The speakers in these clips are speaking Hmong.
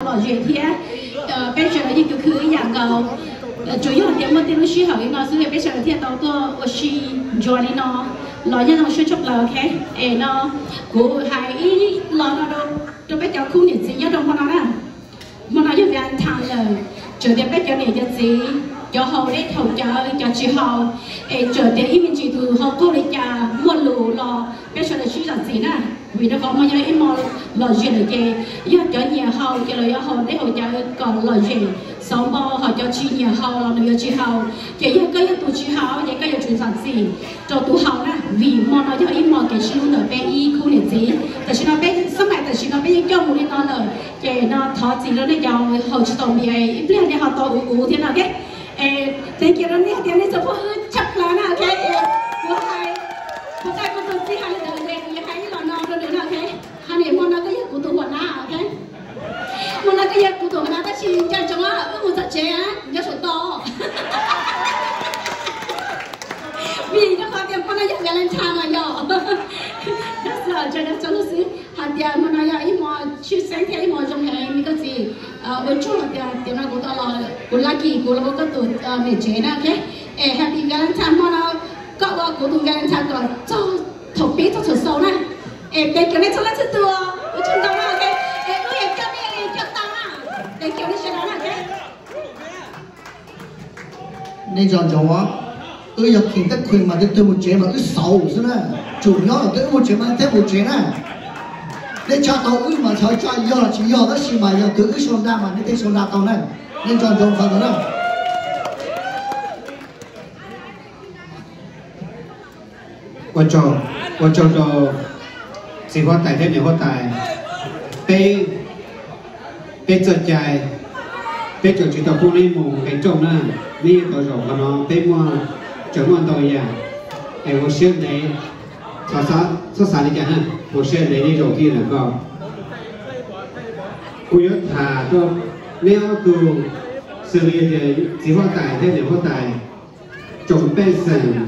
lom zem thiab. Peb sawv daws yeej khwv khwv ib yam nkaus, tsuas yog tias muaj tej lub sij hawm li no xwb peb sawv daws thiaj tau tuaj ua si ntsuas li no los nyob zoo siab tshaj plaws, ok. Es no kuv hais ib los no rau peb cov khub niam txiv nyob rau hmo no na. Hmo no yog Valentine lawm, txawm tias peb cov niam cov txiv, cov haus dej haus cawv, cov tsis haus, es txawm tias ib me ntsis tus ho qaug li cas muaj lus los peb sawv daws sib zam txim na. Vim rau qhov hmo no yog ib hmo lom zem lawm ces yog cov nyiam haus ces los yuav haus dej haus cawv kom lom zem xauv npo, ho cov tsis nyiam haus los nws yuav tsis haus. Ces yog koj yog tus tsis haus ces koj yuav tsum zam txim rau tus haus na, vim hmo no yog ib hmo kev sib hlub ntawm peb ib khub niam txiv. Tam sim no peb xab mais tam sim no peb yeej coj mus li no lawm, ces no thov txim rau nej cov haus tsis tau npias, ib pliag nej ho tau uv uv thiab no, ok. Es thank you rau nej tias nej txhua phooj ywg tshaj plaws na, ok. Kuv hais, kuv hais kuv tus txiv hais li ntawd ces kuv yuav hais ib los no rau nws na, ok. Honey, hmo no koj yog kuv tus huam nab, ok. Hmo no koj yog kuv tus huam nab tab sis nco ntsoov wb mus txog tsev nco tsum to. Vim rau qhov tias hmo no yog Valentine mas yog. Tab sis tso dag txog lub xwb hais tias hmo no yog ib hmo tshwj xeeb thiab ib hmo zoo heev me koj txiv. Ua tsaug tias tiam no kuv tau los, kuv lucky kuv los ua koj tus niam tsev na, ok. Es happy Valentine hmo no, koj ua kuv tus Valentine kom txog thaum pib txog thaum xaus na. Es thank you nej txhua leej txhua tus, ua tsaug ntau na, ok. Es wb yuav coj nej li coj tau na. Thank you nej sawv daws na, ok. Nej nco ntsoov, wb yog king teeb queen mas twb twg mus tsev mas wb xauv xwb na. Tsum nyob los twb wb mus tsev mas nej thiaj mus tsev na. Nej tsa tau wb mas txhawj tsa yog los tsis yog tab sis mas yog twg wb sau nra mas nej thiaj sau nra tau na. Nej nco ntsoov qhov ntawd na. Ua tsaug, ua tsaug rau txiv huab tais thiab niam huab tais. Peb, peb txoj cai, peb tseem tsis tau pub neb mus nqe rooj na. Neb yeej tau zaum qhov no, peb muaj, tseem muaj ntau yam es ua siab ntev. Txhob xav li cas na, ua siab ntev neb zaum tij ntawm ko. Kuv yuav tham rau neb ob tug, xws li tias txiv huab tais thiab niam huab tais, tsoom pej xeem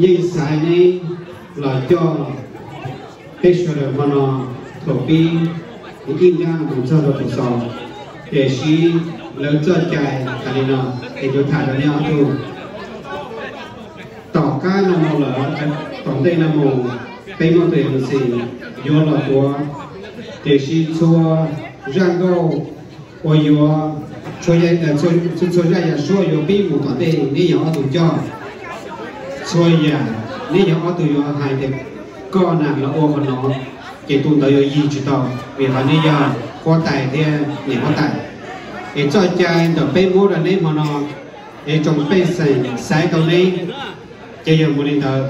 yeej xaiv neb los coj peb sawv daws hmo no thaum pib ib nrab mus txog rau thaum xaus. Tiam sis lawv txoj cai hais li no, es kuv tham rau neb ob tug. Tom qab no mus lawm, tom ntej no mus, peb muaj tus MC yuav los tuav, tiam sis txhua zaj nkauj uas yuav, txhua zaj yam suab yuav pib mus tom ntej neb yog ob tug coj. Txhua yam neb yog ob tug yuav hais tias koj nam los ua qhov no, ces tus ntawd yuav yig tsis tau, vim qhov neb yog huab tais thiab niam huab tais. Es txoj cai ntawm peb muab rau neb hmo no, es tsoom pej xeem xaiv tau neb, ces yog mus li ntawd.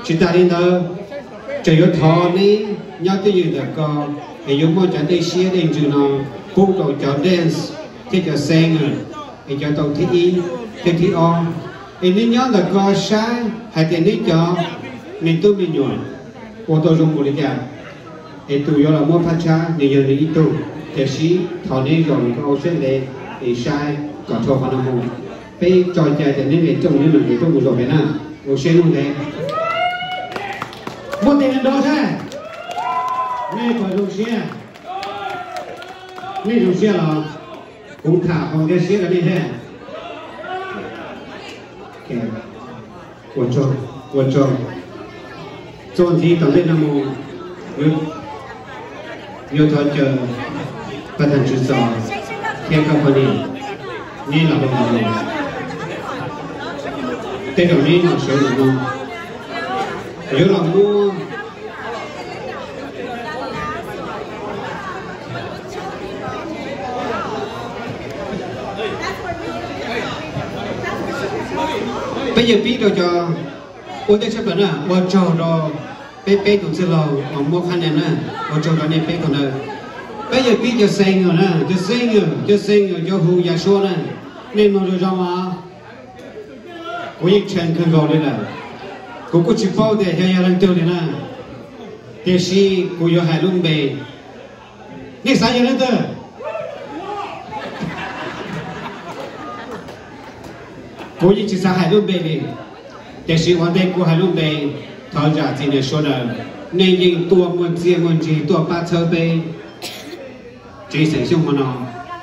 Tsis tas li ntawd, tseem yuav thov neb nyob twj ywm ntawm ko, es yuav muaj cov dej siab dej ntsws no pub rau cov dance thiab cov singer, es cov tau thib ib thiab thib ob. Es neb nyob ntawm ko saib hais tias neb cov me tub me nyuam ua tau zoo npaum li cas. Es tus yuav los muab phab tshab nws yog nws ib tug, tiam sis thov neb zaum nws ko ua siab ntev es saib kom dhau qhov no mus. Peb tso cai tias neb nqes rooj neb mam nqes rooj mus zaum pem na, ua siab lub ntev. Muaj tes nrov saib, nej puas zoo siab? Nej zoo siab los? Kuv tham qhov nkag siab rau nej thiab. Ua tsaug, ua tsaug. Txuas ntxiv tom ntej no mus, yuav thov caw pab thawj tswv Txos thiab koj poj niam, neb los rau ntawm no. Tej zaum neb los sawv ntawm no, yuav los muab Peb yawg pib rau cov ua ntej tshaj plaws na, ua tsaug rau peb peb tus txwj laug uas muab qhab nia na, ua tsaug rau nej peb tus ntawd. Peb yawg pib cov singer na, cov singer, cov singer cov hu ya suab na, nej mloog zoo zoo os. Kuv yeej tshee kawg nkaus li lawm, kuv kuj tsis paub tias xyov yog leej twg li na, tiam sis kuv yuav hais lub npe. Nej xav yog leej twg? Kuv yeej tsis xav hais lub npe li, tiam sis ua ntej kuv hais lub npe, thov zam txim niam suav daws, nej yeej tuaj muaj txiaj muaj ntsig tuaj pab txhawb peb. Tsev xeem Xyooj hmo no,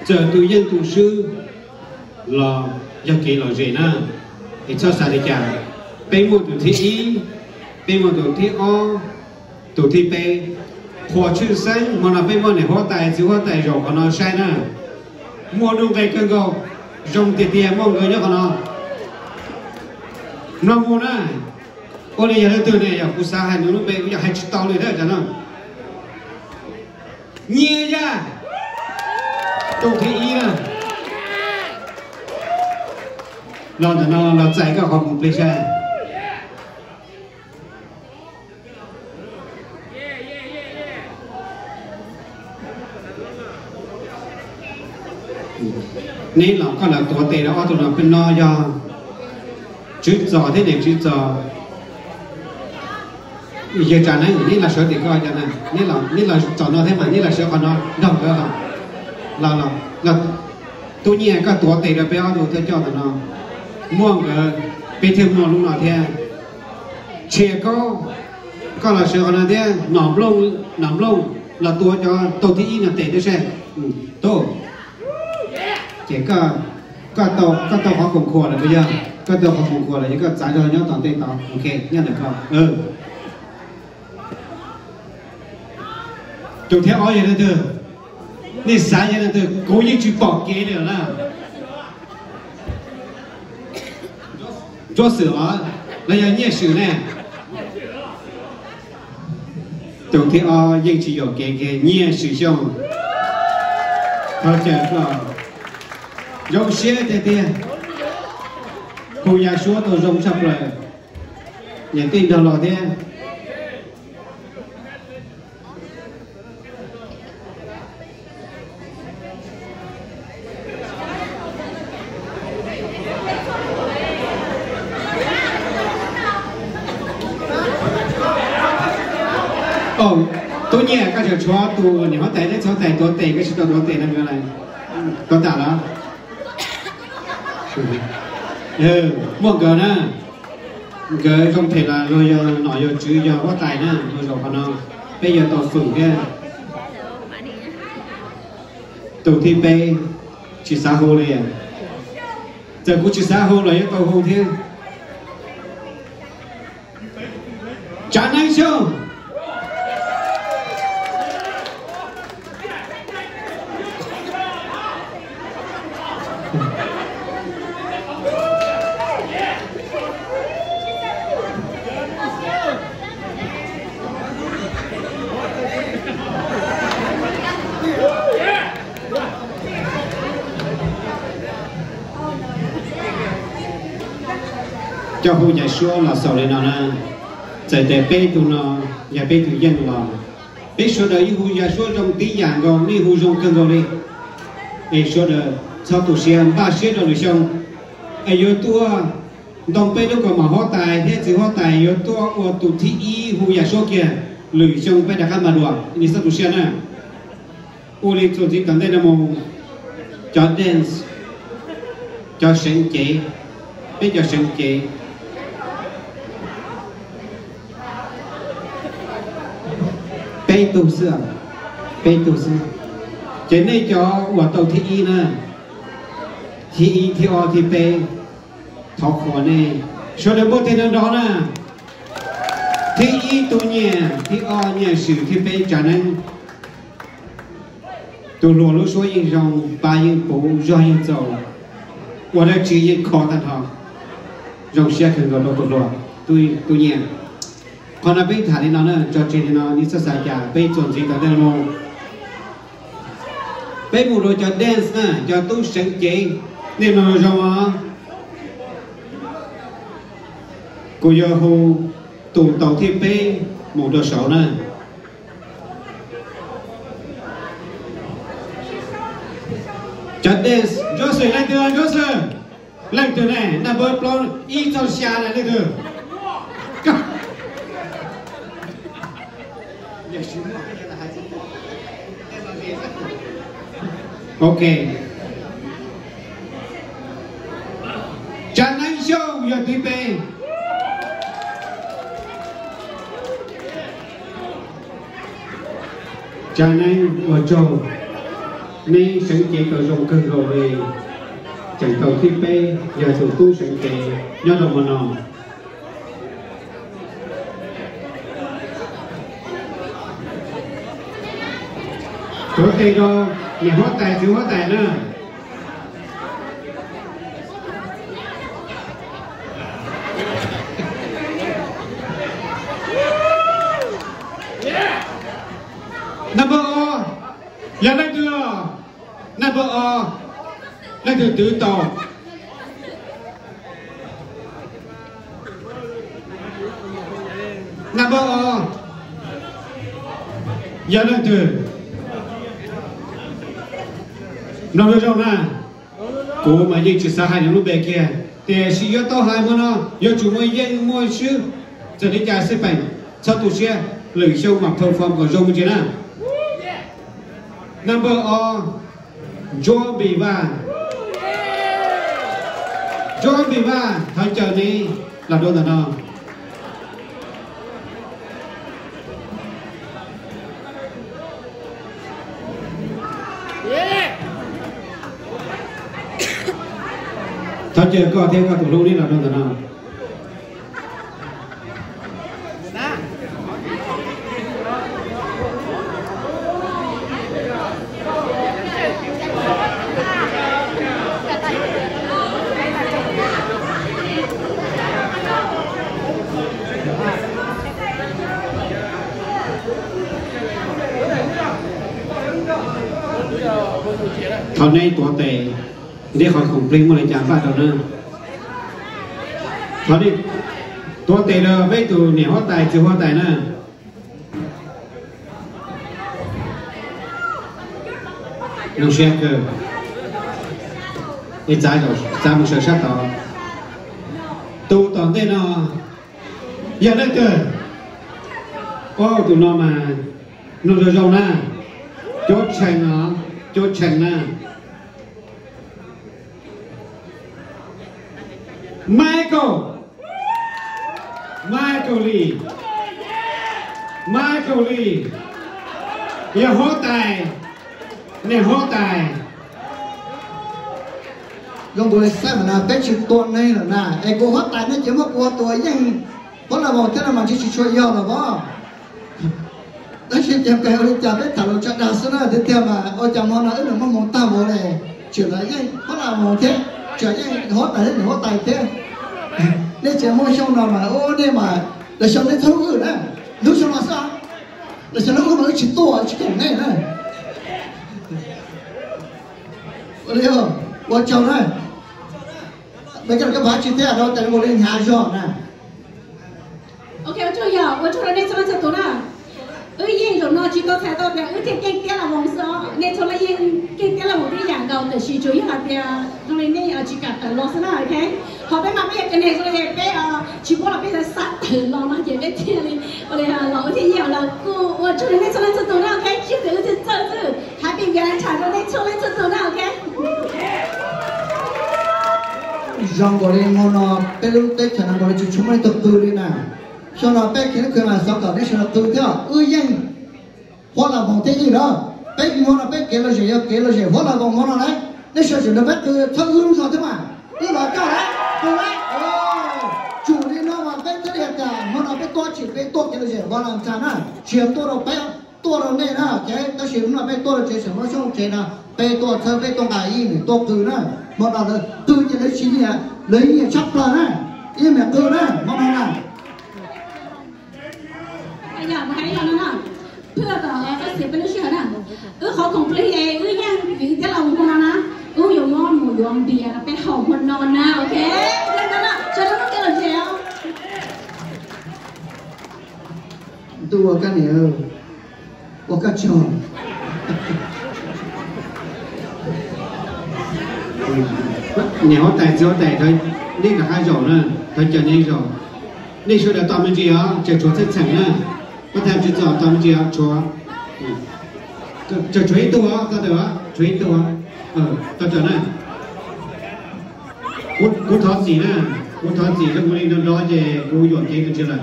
txawm tus yeej tus swb los yog kev lom zem na, es txhob xav li cas. Peb muaj tus thib ib, peb muaj tus thib ob, tus thib peb. Qhuas tshwj xeeb hmo no peb muaj niam huab tais txiv huab tais zaum qhov no saib na, muaj nuj nqis kawg nkaus, zoo tiag tiag muaj nkawd nyob qhov no. Mloog mus na, ua li yog leej twg ne, yog kuv xav hais nws lub npe kuv yog hais tsis tau li thiab no. Nyiaj Yaj, tus thib ib na. Los ntawm no los txais koj qhov mus pliag saib. Neb los koj los tuav tes rau ob tug no, peb no yog tswv txos thiab niam tswv txos. Yawg Tsav Neeb, neb los sawv tim ko, neb los txog no thiab mas neb los sawv qhov no nrog nkawd los. Los, Tub Nyiaj, koj tuav tes rau peb ob tug thawj coj ntawm no, muaj nkawd peb thiaj muaj lub no thiab. Tshia Kaub, koj los sawv qhov no thiab. Nom Nplooj, Nom Nplooj, los tuav cov tau thib ib no tes thiab seb. Tub, ces koj tau qhov koom khuam lawm puas yog? Koj tau qhov koom khuam lawm ces koj txav zog nyob tom ntej tod, ok, nyob ntawm ko. Tus thib ob yog leej twg? Nej xav yog leej twg? Kuv yeej tsis pom kev li lawm na. Ntsuab Xwm los, los yog Nyiaj Swm ne? Tus thib ob yeej tsis yuam kev kiag, Nyiaj Swm Xyooj. Thov caw koj. Zoo siab tiag tiag, hu Yaj Suab tau zoo tshaj plaws, niam tij nrog los thiab. Tub Nyiaj, koj tseem tshuav tus niam huab tais thiab txiv huab tais tuav tes, koj tsis tau tuav tes no nkawd lawm. Tuav tas lawm. Muaj nkawd na, nkawd zoo phem los luag yog nom yog tswv yog huab tais na, luag zaum qhov no peb yuav tau fwm thiab. Tus thib peb tsis xav hu li, txawm kuv tsis xav hu los yuav tau hu thiab. Tsav Neeb Xyooj. Coj hu Yaj Suab los xaus li no na. Txawm tias peb tug no yog peb tug yeej los, peb sawv daws yeej hu Yaj Suab zoo tib yam nkaus, nej hu zoo kawg nkaus li. Es sawv daws txhob tu siab, npaj siab rau lwm xyoo es yuav tuaj ntoo peb lub kaus mom huab tais thiab txiv huab tais, yuav tuaj ua tus thib ib hu Yaj Suab kiag. Lwm xyoo peb rov qab npaj dua, nej txhob tu siab na. Ua li txuas ntxiv tom ntej no mus, cov dance, cov seev cev, peb cov seev cev, peb tug xwb, peb tug xwb. Ces nej cov uas tau thib ib na, thib ib, thib ob, thib peb, thov qhuas nej sawv daws npuaj tes nrov nrov na. Thib ib Tub Nyiaj, thib ob Nyiaj Swm, thib peb Tsav Neeb. Tus hluas lub suab yeej zoo, pa yeej puv, zog yeej txaus, ua dab tsi yeej kho tag nrho. Zoo siab kawg nkaus rau tus hluas, Tub Nyiaj. Qhov no peb tham li no na, tso tseg li no, nej txhob xav cas, peb txuas ntxiv tom ntej no mus. Peb mus rau cov dance na, cov tub seev cev, nej mloog zoo os. Kuv yuav hu tus tau thib peb mus rau saud na. Cov dance, Ntsuab Xwm leej twg? Ntsuab Xwm leej twg ne? Naj npawb plaub ib txog xya na leej twg? Ok. Tsav Neeb Xyooj yog thib peb. Tsav Neeb, ua tsaug. Neb seev cev tau zoo kawg nkaus li. Tseem tau thib peb yog tus tub seev cev nyob rau hmo no. Tuav tes rau niam huab tais txiv huab tais na. Number o, yog leej twg? Number o, leej twg twv tau? Number o, yog leej twg? Mloog zoo zoo na, kuv mas yeej tsis xav hais nws lub npe kiag, tiam sis yuav tau hais hmo no yuav tsum muaj yeej muaj swb. Txawm li cas xij peem, txhob tu siab, lwm xyoo mam perform kom zoo me ntsis na. Number o, Ncuab Npis Vaj. Ncuab Npis Vaj, thov caw neb los rau ntawm no. Thov caw koj thiab koj tus hlub neb los rau ntawm no. Thov neb tuav tes, neb qhov khoom plig muaj li cas npaj rau na. Thov nej tuav tes rau peb tus niam huab tais txiv huab tais na. Zoo siab kawg. Txav mus sawv sab tod. Tus tom ntej no yog leej twg? Au, tus no mas mloog zoo zoo na. Cuab Tshee os, Cuab Tshee na. Michael, Michael Lee, Michael Lee, yog huab tais, niam huab tais. Zoo nkaus li xav mas na, peb tsis tua neeg lawm na, es kuv huab tais no ces muab kuv ua tus yeej huab la voos thiab no mas ntshe tsis tshua yog lawm os. Tab sis ces peb ua li cas peb tham los tsa dag xwb na, tiag tiag mas ua cas hmo no wb nws muaj moo tag npaum li, tseem los yeej huab la voos thiab, tseem yeej huab tais thiab niam huab tais thiab. Nej tseem muaj xyoo no mas ua nej mas, lawv xyoo nej txhob hlub wb na, hlub xyoo no xwb, lawv xyoo hlub wb mas wb tsis tuaj tsis koom nej na. Ua li, ua tsaug na. Peb coj los koj pab tsis thiab rau tes ua li hnyav zog na. Ok, ua tsaug yog ua tsaug rau nej txhua leej txhua tus na. Wb yeej zaum no tsis tau txhais tau tias wb thiaj keej tiab los voos xwb os, nej txhua leej yeej keej tiab los voos tib yam nkaus, tiam sis tsuas yog hais tias zoo li nej tsis kam tawm los xwb na, ok. Ho peb mas peb yog cov neeg zoo li peb tsis muab los peb xav tawm los no ces peb thiaj li ua li los wb thiaj yeej los. Kuj ua tsaug rau nej txhua leej txhua tus na, ok, tsis tias wb thiaj txawj xwb. Happy Valentine rau nej txhua leej txhua tus na, ok. Zoo nkaus li hmo no peb lub teb chaws no nkaus li tsis tshua muaj leej twg qw li na. Xyoo no peb khiav lub khw mas xyov kom nej sawv daws qw thiab, wb yeej huab la voos thiab yeej na. Peb hmo no peb kev lom zem yog kev lom zem huab la voos hmo no na. Nej sawv daws nrog peb qw txhob wb lub zog thiab mas. Wb los coj lawm, qw lawm. Tsum li no mas peb thiaj li hais tias hmo no peb tuaj tsim peb tuaj kev lom zem Valentine na, tsis yog tuaj rau peb, tuaj rau nej na, ces tab sis hmo no peb tuaj rau tsev xeem Hmoob Xyooj tsev no, peb tuaj txhawb peb tuaj nqa ib niam tuaj qw na. Hmo no lawv qw ces lawv tsis nyiam, lawv nyiam tshaj plaws na, ib niam qw na hmo no na. Yog mus hais ib lo no na, phwj tom txoj xiv peb lub sij hawm na, wb qhov khoom plig es wb yeej vim thiab los mus hmo no na, wb yuav muab mus yuav npias rau peb haus hmo no na, ok. Sawv daws muab kev lom zem os. Ntuj ua kab niam, ua kab tsaug. Niam huab tais txiv huab tais, nej rov qab zaum na, thov caw nej zaum. Nej sawv daws tos me ntsis os, tseem tshuav txheej txheem na. Pab thaj tsis txom tos me ntsis os, tshuav, tseem tshuav ib tug os, tos tawm os, tshuav ib tug os, tos tawm na. Kuv thov txim na, kuv thov txim zoo li nrov nrov ces kuv yuam kev me ntsis lawm.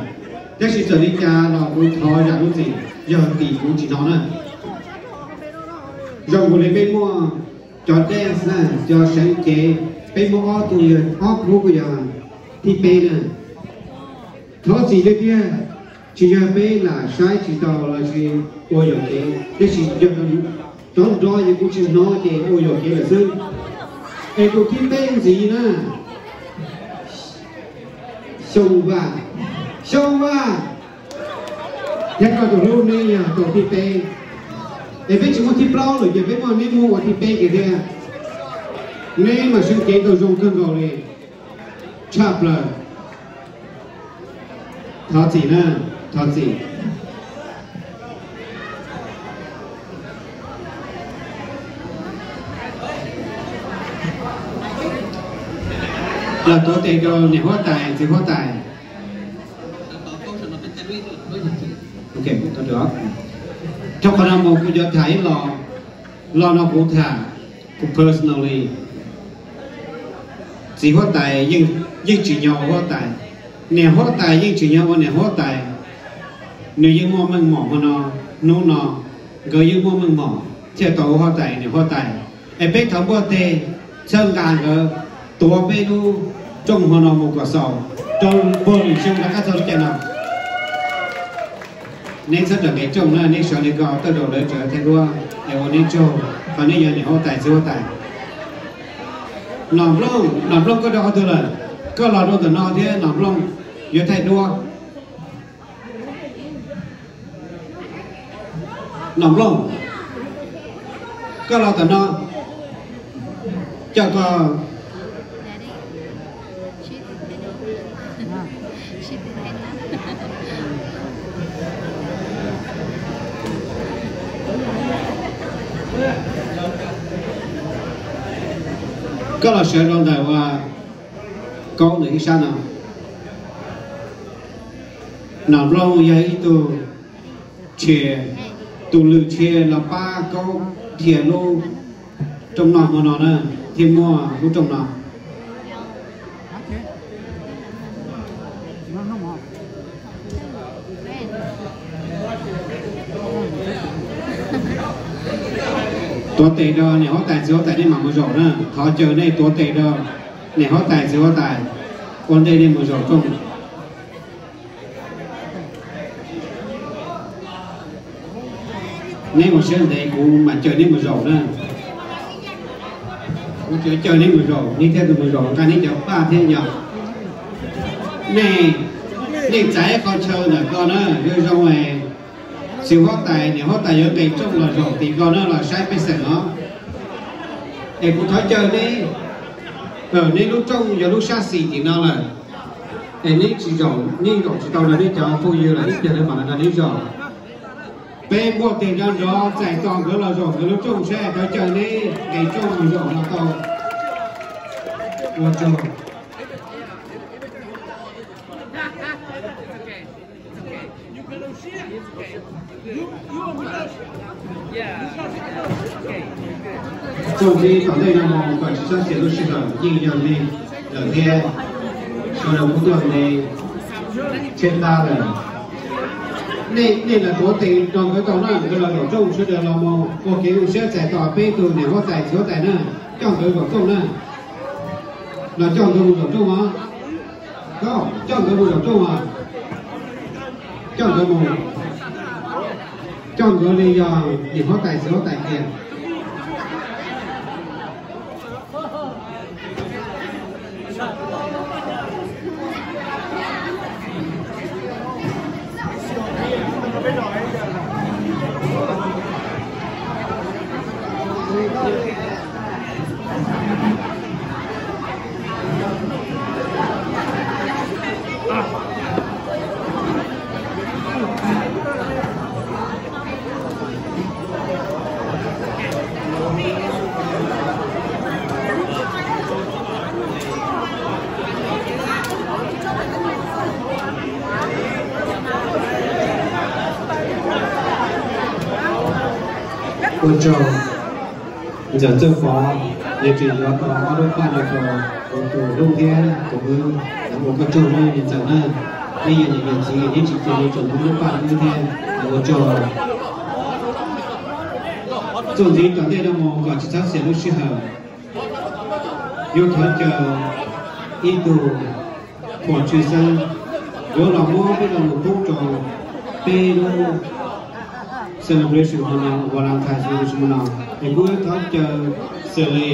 Tab sis txawm li cas los kuv thov zam lub txim, yog tim kuv tsis hnov na. Zoo nkaus li peb muaj cov dance na, cov seev cev, peb muaj ob tug yog ob khub kuj yog thib peb na. Thov txim tiag tiag, tsis yog peb lam saib tsis taus los sis ua yuam kev, tab sis yog cov nrov yus kuj tsis hnov ces ua yuam kev lawm xwb. Es tus thib peb ntxiv na, Xyooj Vaj, Xyooj Vaj, thiab koj tus hlub neb yog tus thib peb. Es peb tsis muaj thib plaub lawm ces peb muaj, neb muab ua thib peb kiag thiab. Neb mas seev cev tau zoo kawg nkaus li, tshaj plaws. Thov txim na, thov txim. Los tuav tes rau niam huab tais, txiv huab tais. Rau qhov no mus kuv cov tham ib los, los no kuv tham, kuv personally, txiv huab tais yeej tsis nyob ua huab tais, niam huab tais yeej tsis nyob ua niam huab tais. Nws yeej muaj meej mom hmo no, hnub no nkawd yeej muaj meej mom thiaj tau ua huab tais, niam huab tais. Es peb thov npuaj teg txhawb nqa nkawd tuav peb lub rooj hmo no mus kom xaus rau puag lwm xyoo rov qab txog lub caij no. Neb txhob rawm nqes rooj na, neb sawv li ko tej zaum lawv tseem thaij duab, es ua neb tsaug, qhov neb yog niam huab tais txiv huab tais. Nom Nplooj, Nom Nplooj koj rau qhov twg lawm? Koj los rau ntawm no thiab Nom Nplooj yuav thaij duab. Nom Nplooj, koj los tom no, coj koj. Koj los sawv rau ntawm ua Kaub ntawm ib sab no. Nom Nplooj yog ib tug tshiab, tus lwm tshiab los pab Kaub dhia lub rooj noj hmo no na, thiaj muaj lub rooj no. Tuav tes rau niam huab tais txiv huab tais nej mam mus zaum na, thov caw nej tuav tes rau niam huab tais txiv huab tais ua ntej nej mus zaum rooj. Neb mus siab ntev kuv mam caw neb mus zaum na. Kuv caw neb mus zaum, neb thiaj mus zaum nqa neb cov paj thiab yog. Nej, nej txais qhov chaw ntawm ko na, zoo zoo es txiv huab tais niam huab tais yuav nqes rooj los zaum tim ko na, los saib pej xeem no. Es kuv thov caw neb, neb lub rooj yog lub sab xis tim no lawm. Es neb tsis zaum, neb zaum tsis tau rau neb cov phooj ywg lawm, ib pliag lawv mam los nrog neb zaum. Peb npuaj teg nrov nrov txais tos nkawd los zaum nkawd lub rooj saib, thov caw neb nqes rooj mus zaum no tau. Ua tsaug. Txuj ci tom ntej no mus kom tsis txhob xiam lub sij hawm, yeej yog nej lawm thiab. Sawv daws kuj tuaj ntev tshiab tab lawm. Nej, nej lawv tuav tes nrog nkawd tau na, nkawd los zaum rooj, sawv daws los mus ua kev zoo siab txais tos peb tug niam huab tais txiv huab tais na, coj nkawd zaum rooj na. Los coj nkawd mus zaum rooj os. Coj nkawd mus zaum rooj os. Coj nkawd mus, coj nkawd li yog niam huab tais txiv huab tais kiag. Ua tsaug. Ntxawm Txawj Pov, nws tseem yuav tau ob lub paj no rau kuv tus hlub thiab kuv wb, ua koj tsaug nawb niam ntxawm na. Peb yog niam yog txiv, neb tsis cia li tseem muab lub paj rau wb thiab, ua tsaug. Txuas ntxiv tom ntej no mus kom tsis txhob xiam lub sij hawm, yuav thov caw ib tug thuam tswj xeeb yuav los muab peb lo lus pub rau peb lub celebration hmo no, Valentine celebration hmo no, es kuv yuav thov caw xws li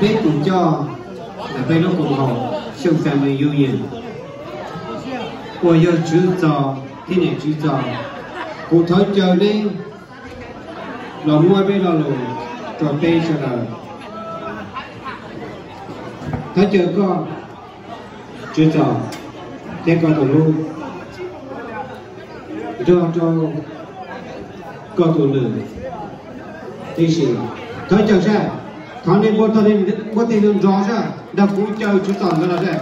peb tus coj ntawm peb lub koom haum Xyooj Family Union uas yog Tswv Txos thiab niam Tswv Txos, kuv thov caw neb los muab peb lo lus rau peb sawv daws. Thov caw koj Tswv Txos thiab koj tus hlub nrog rau koj tus lwm tib si. Thov caw saj, thov nej muab tej hlub nrog saj, nrog kuv caw Tswv Txos ntawd los saj.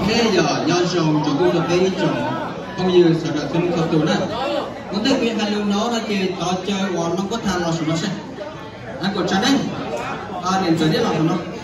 Ok, yog nyob zoo tsoom phooj ywg, peb tsoom phooj ywg sawv daws txhua leej txhua tus na. Ua ntej kuv hais lus no no ces thov caw uas Noo Kub Thas los saum no seb. Kuv tsa neeb, niam ntxawm Liab los saum no.